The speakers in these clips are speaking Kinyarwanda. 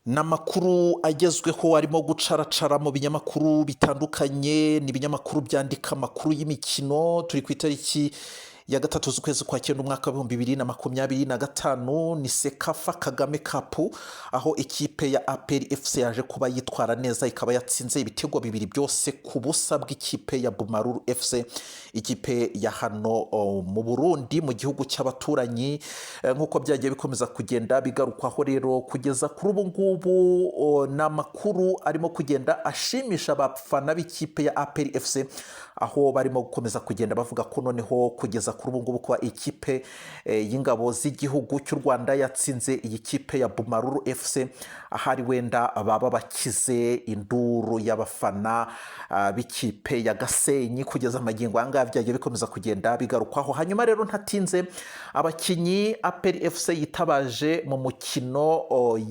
Ni amakuru agezweho arimo gucaracara mu binyamakuru bitandukanye, ni ibinyamakuru byandika amakuru y'imikino. Turi ku itariki ya 3 z'ukwezi kwa 9, umwaka wa 2025. Ni CECAFA Kagame Cup, aho ikipe ya APR FC yaje kuba yitwara neza, ikaba yatsinze ibitego bibiri byose ku busa bw'ikipe ya Bumamuru FC, ikipe ya hano mu Burundi, mu gihugu cy'abaturanyi. Nk'uko byagiye bikomeza kugenda bigarukwaho rero, kugeza kuri ubu ngubu ni amakuru arimo kugenda ashimisha abafana b'ikipe ya APR FC, aho barimo gukomeza kugenda bavuga ko noneho kugeza kuri ubu ngubu kuba ikipe y'ingabo z'igihugu cy'u Rwanda yatsinze iyi kipe ya Bumamuru FC, ahari wenda baba bakize induru y'abafana b'ikipe ya Gasenyi. Kugeza amagingo aya ngaya byagiye bikomeza kugenda bigarukwaho. Hanyuma rero ntatinze, abakinnyi APR FC yitabaje mu mukino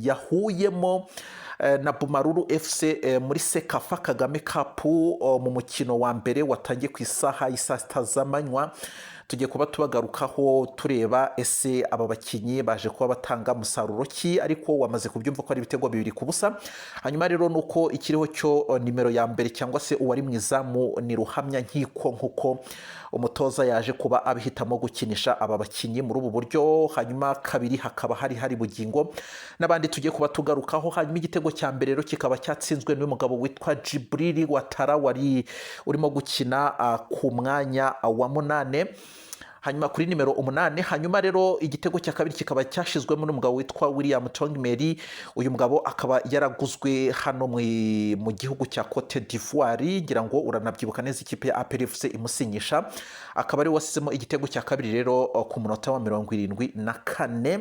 yahuyemo na Bumamuru FC muri CECAFA Kagame Cup, mu mukino wa mbere watangiye ku isaha y'isaa 6 z'amanywa, tugiye kuba tubagarukaho tureba ese aba bakinnyi baje kuba batanga umusaruro ki? Ariko wamaze kubyumva ko ari ibitego 2-0. Hanyuma rero nuko ikiriho cyo, nimero ya mbere cyangwa se uwari mu izamu ni Ruhamya Nkiko, nk'uko umutoza yaje kuba abihitamo gukinisha aba bakinnyi muri ubu buryo. Hanyuma kabiri hakaba hari Bugingo n'abandi tugiye kuba tugarukaho. Hanyuma igitego cya mbere rero kikaba cyatsinzwe n'uyu mugabo witwa Djibril Ouattara, wari urimo gukina ku mwanya wa 8, hanyuma kuri nimero 8. Hanyuma rero igitego cya kabiri kikaba cyashyizwemo n'umugabo witwa William Tongmeri. Uyu mugabo akaba yaraguzwe hano mu gihugu cya Cote d'Ivoire. Ngira ngo uranabyibuka neza ikipe ya APR FC imusinyisha. Akaba ari we wasizemo igitego cya kabiri rero ku munota wa 74,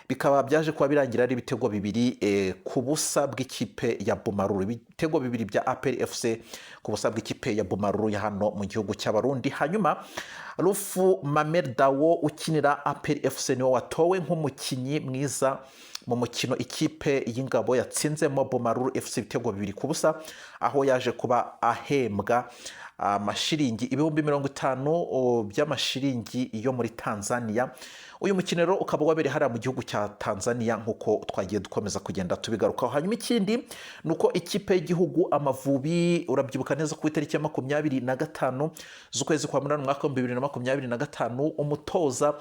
bikaba byaje kuba birangira ari ibitego 2 ku busa bw'ikipe ya Bumamuru, ibitego bibiri bya APR FC ku busa bw'ikipe ya Bumamuru ya hano mu gihugu cy'Abarundi. Hanyuma Rufu Mamer Dawo ukinira APR FC niwe watowe nk'umukinnyi mwiza mu mukino ikipe y'ingabo yatsinzemo Bumamuru FC ibitego 2-0, aho yaje kuba ahembwa amashiringi 50,000 by'amashiringi yo muri Tanzania. Uyu mukino rero ukaba wabereye hariya mu gihugu cya Tanzania, nk'uko twagiye dukomeza kugenda tubigarukaho. Hanyuma ikindi ni uko ikipe y'igihugu Amavubi, urabyibuka neza, ku itariki ya 25 z'ukwezi kwa 8, umwaka wa 2025, umutoza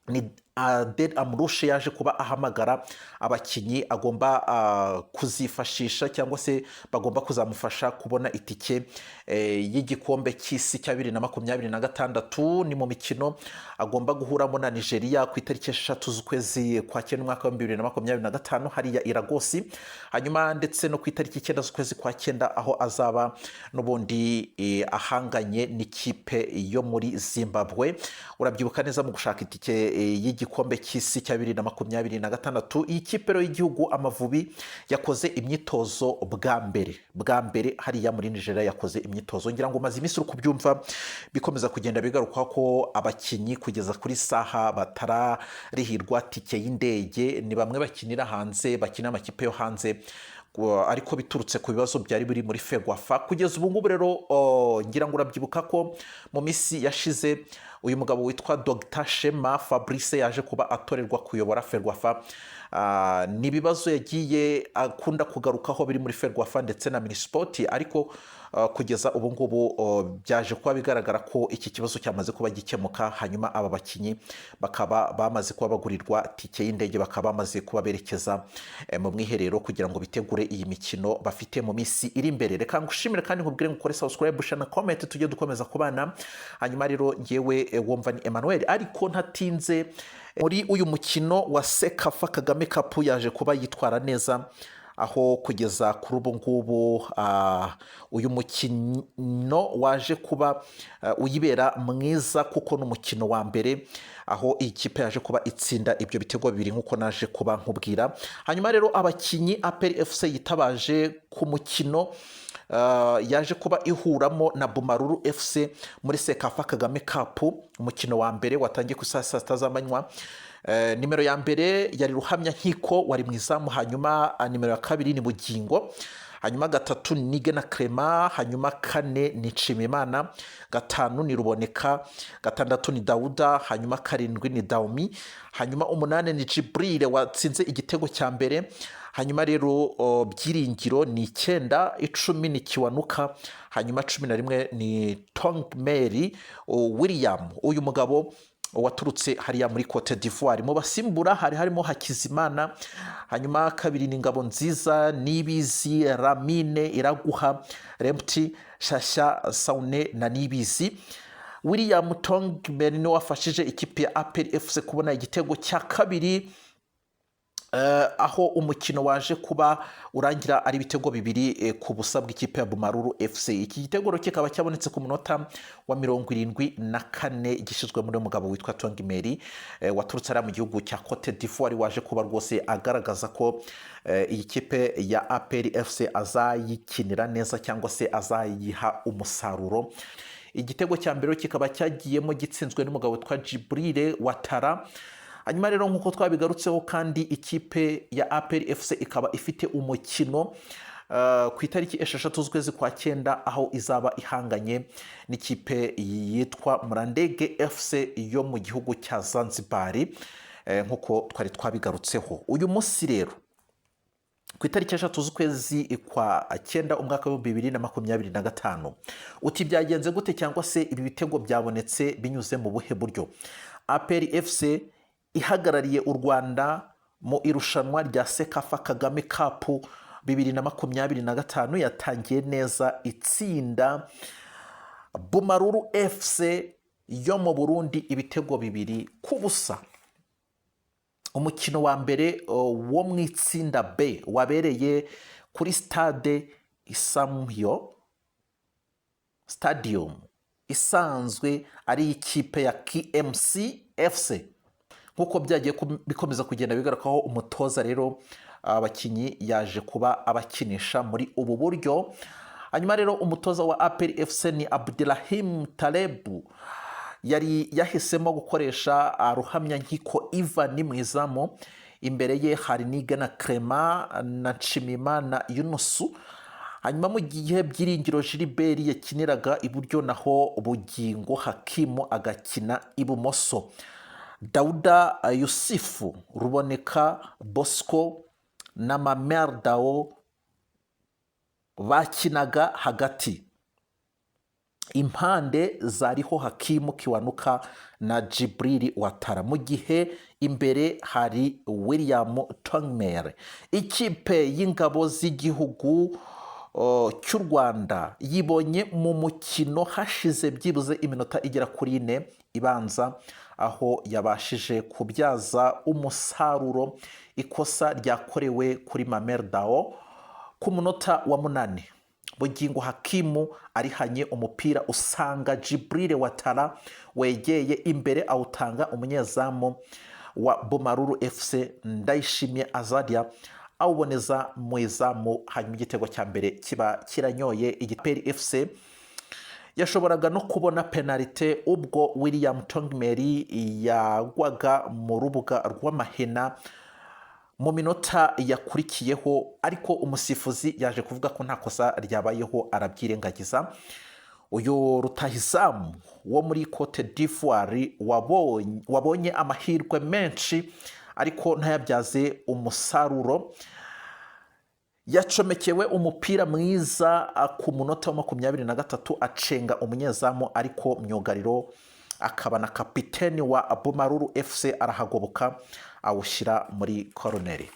ni Adel Amrouche yaje kuba ahamagara abakinnyi agomba kuzifashisha cyangwa se bagomba kuzamufasha kubona itike y'igikombe cy'isi cya 2026. Ni mu mikino agomba guhuramo na Nigeria ku itariki 6 z'ukwezi kwa 9, umwaka wa 2025, hariya i Lagos. Hanyuma ndetse no ku itariki 9 z'ukwezi kwa 9, aho azaba n'ubundi ahanganye n'ikipe yo muri Zimbabwe. Urabyibuka neza mu gushaka itike y'igikombe cy'isi cya 2026. Iyi kipe rero y'igihugu Amavubi yakoze imyitozo bwa mbere hariya muri Nigeria, yakoze imyitozo. Ngira ngo umaze iminsi uri kubyumva bikomeza kugenda bigarukwa ko abakinnyi kugeza kuri saha batararihirwa tike y'indege. Ni bamwe bakinira hanze, bakina amakipe yo hanze, ariko biturutse ku bibazo byari biri muri FEGWAFA. Kugeza ubu ngubu rero, ngira ngo urabyibuka ko mu minsi yashize uyu mugabo witwa Dr Shema Fabrice yaje kuba atorerwa kuyobora FERWAFA. Ni ibibazo yagiye akunda kugarukaho biri muri FERWAFA ndetse na MINISPORT, ariko kugeza ubu ngubu byaje kuba bigaragara ko iki kibazo cyamaze kuba gikemuka. Hanyuma aba bakinnyi bakaba bamaze kuba bagurirwa tike y'indege, bakaba bamaze kuba berekeza mu mwiherero kugira ngo bitegure iyi mikino bafite mu minsi iri imbere. Reka ngushimire kandi nkubwire ngo ukore subscribe, share na comment, tujye dukomeza kubana. Hanyuma rero ngewe wumva ni Emmanuel. Ariko ntatinze, muri uyu mukino wa CECAFA Kagame Cup yaje kuba yitwara neza, aho kugeza kuri ubu ngubu uyu mukino waje kuba uyibera mwiza, kuko ni umukino wa mbere aho iyi kipe yaje kuba itsinda ibyo bitego bibiri, nk'uko naje kuba nkubwira. Hanyuma rero abakinnyi APR FC yitabaje ku mukino yaje kuba ihuramo na Bumamuru FC muri CECAFA Kagame Cup, umukino wa mbere watangiye ku saa 6 z'amanywa, nimero ya mbere yari Ruhamya Nkiko wari mu izamu. Hanyuma nimero ya kabiri ni Bugingo. Hanyuma gatatu ni Nigena Clement, hanyuma kane ni Nshimimana, gatanu ni Ruboneka, gatandatu ni Dawuda, hanyuma karindwi ni Daumi, hanyuma umunani ni Jibril watsinze igitego cya mbere. Hanyuma rero Byiringiro ni icyenda, 10 ni Kiwanuka, hanyuma 11 ni Tongmeri William, uyu mugabo waturutse hariya muri Cote d'Ivoire. Mu basimbura hari harimo Hakizimana, hanyuma kabiri ni Ngabo Nziza, Nibizi, Ramine, Iraguha, Remti, Shashya, Saune na Nibizi. William Tongmeri niwe wafashije ikipe ya APR FC kubona igitego cya kabiri, aho umukino waje kuba urangira ari ibitego 2 ku busa bw'ikipe ya Bumaruru FC. Iki gitego rero kikaba cyabonetse ku munota wa 74, gishyizwe muri mugabo witwa Tongimeri, waturutse ariya mu gihugu cya Cote d'Ivoire, waje kuba rwose agaragaza ko iyi kipe ya APR FC azayikinira neza cyangwa se azayiha umusaruro. Igitego cya mbere kikaba cyagiyemo gitsinzwe n'umugabo witwa Jibril Watara. Hanyuma rero, nk'uko twabigarutseho kandi, ikipe ya APR FC ikaba ifite umukino ku itariki 6 z'ukwezi kwa cyenda, aho izaba ihanganye n'ikipe yitwa Murandege FC yo mu gihugu cya Zanzibar, nk'uko twari twabigarutseho. Uyu munsi rero, ku itariki 3 z'ukwezi kwa cyenda, umwaka w'2025, uti byagenze gute cyangwa se ibi bitego byabonetse binyuze mu buhe buryo? APR FC ihagarariye u Rwanda mu irushanwa rya CECAFA Kagame Cup 2025 yatangiye neza itsinda Bumaruru FC yo mu Burundi ibitego 2 ku busa. Umukino wa mbere wo mu itsinda B wabereye kuri stade Isamuhyo Stadium, isanzwe ari ikipe ya KMC FC. Nk'uko byagiye bikomeza kugenda bigarukaho, umutoza rero abakinnyi yaje kuba abakinisha muri ubu buryo. Hanyuma rero umutoza wa APR FC ni Abdelrahim Talebu, yari yahisemo gukoresha Ruhamyankiko Ivan mu izamu. Imbere ye hari Nigena Clement na Nshimimana Yunusu, hanyuma mu gihe Byiringiro Gilbert yakiniraga iburyo, naho Bugingo Hakimu agakina ibumoso. Dawuda Yusufu, Ruboneka Bosco na Mamer Dao bakinaga hagati. Impande zariho Hakimu Kiwanuka na Jibrili Watara, mu gihe imbere hari William Tongmer. Ikipe y'ingabo z'igihugu cy'u Rwanda yibonye mu mukino hashize byibuze iminota igera kuri ine ibanza, aho yabashije kubyaza umusaruro ikosa ryakorewe kuri Mamer Dao. Ku munota wa 8, Bugingo Hakimu arihanye umupira usanga Jibril Watara wegeye imbere, awutanga umunyezamu wa Bumaruru FC Ndayishimiye Azaria, awuboneza mu izamu, hanyuma igitego cya mbere kiba kiranyoye. APR FC yashoboraga no kubona penalite ubwo William Tongmeri yagwaga mu rubuga rw'amahina mu minota yakurikiyeho, ariko umusifuzi yaje kuvuga ko nta kosa ryabayeho, arabyirengagiza. Uyu rutahizamu wo muri Cote d'Ivoire wabonye amahirwe menshi ariko ntayabyaze umusaruro, yacomekewe umupira mwiza ku munota wa 23, acenga umunyezamu, ariko myugariro akaba na kapiteni wa Bumaruru FC arahagoboka, awushyira muri koroneri.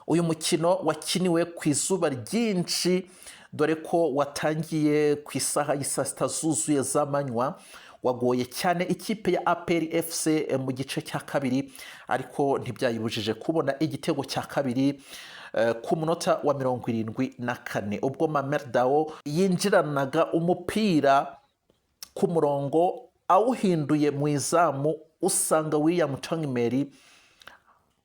Uyu mukino wakiniwe ku izuba ryinshi, dore ko watangiye ku isaha y'i saa 6 zuzuye z'amanywa. Wagoye cyane ikipe ya APR FC mu gice cya kabiri, ariko ntibyayibujije kubona igitego cya kabiri ku munota wa 74, ubwo Mamer Dao yinjiranaga umupira ku murongo, awuhinduye mu izamu, usanga William Tongmeri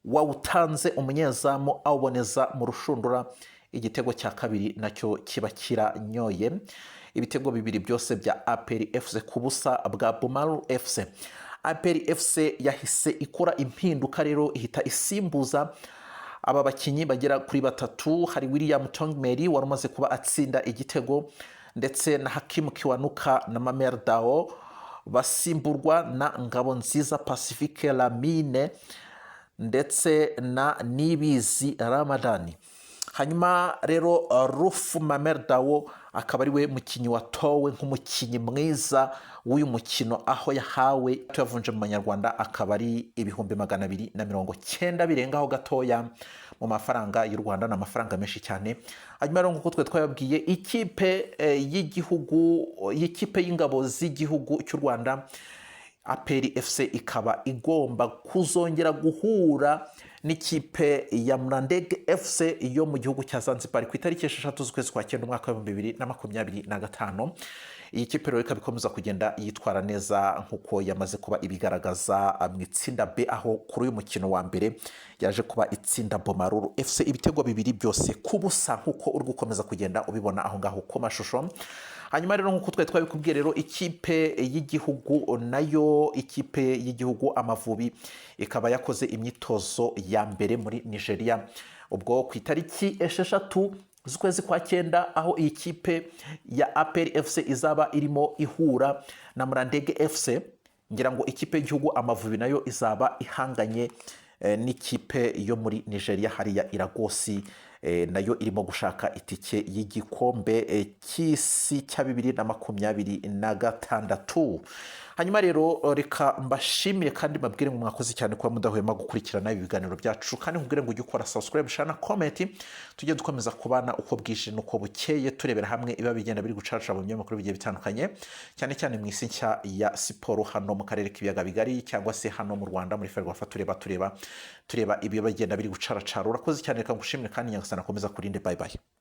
wawutanze umunyezamu, awuboneza mu rushundura, igitego cya kabiri nacyo kiba kiranyoye. Ibitego bibiri byose bya APR FC ku busa bwa Bumaru FC. APR FC yahise ikora impinduka rero, ihita isimbuza Aba bakinnyi bagera kuri batatu, hari William Tongmeri wari umaze kuba atsinda igitego, ndetse na Hakimu Kiwanuka na Mamer Dao, basimburwa na Ngabonziza Pacifique Lamine ndetse na Nibizi Ramadani. Hanyuma rero Rufu Mamer Dao akaba ari we mukinnyi watowe nk'umukinnyi mwiza w'uyu mukino, aho yahawe, tuyavunje mu manyarwanda akaba ari 290,000 birengaho gatoya mu mafaranga y'u Rwanda. Ni amafaranga menshi cyane. Hanyuma rero, nk'uko twe twababwiye, ikipe y'igihugu, y'ikipe y'ingabo z'igihugu cy'u Rwanda, APR FC, ikaba igomba kuzongera guhura n'ikipe ya Mlandege FC yo mu gihugu cya Zanzibar ku itariki 6 z'ukwezi kwa cyenda umwaka wa 2025. Iyi kipe rero ikaba ikomeza kugenda yitwara neza nk'uko yamaze kuba ibigaragaza mu itsinda B, aho kuri uyu mukino wa mbere yaje kuba itsinda Bomaruru FC ibitego 2 byose ku busa, nk'uko uri gukomeza kugenda ubibona aho ngaho ku mashusho. Hanyuma rero, nk'uko twari twabikubwiye rero, ikipe y'igihugu nayo, ikipe y'igihugu Amavubi, ikaba yakoze imyitozo ya mbere muri Nigeria ubwo ku itariki 6 z'ukwezi kwa cyenda, aho iyi kipe ya APR FC izaba irimo ihura na Murandege FC. Ngira ngo ikipe y'igihugu Amavubi nayo izaba ihanganye n'ikipe yo muri Nigeria hariya i Lagos, nayo irimo gushaka itike y'igikombe cy'isi cya 2026. Hanyuma rero reka mbashimire kandi mbabwire ngo mwakoze cyane kuba mudahwema gukurikirana ibi biganiro byacu, kandi nkubwire ngo ujye ukora subscribe, share na comment, tujye dukomeza kubana uko bwije n'uko bukeye, turebera hamwe ibiba bigenda biri gucaca mu binyamakuru bigiye bitandukanye, cyane cyane mu isi nshya ya siporo hano mu karere k'ibiyaga bigari cyangwa se hano mu Rwanda muri FERWAFA, tureba ibiba bigenda biri gucaracara. Urakoze cyane, reka ngushimire kandi Nyagasani akomeza kurinde. Bye bye.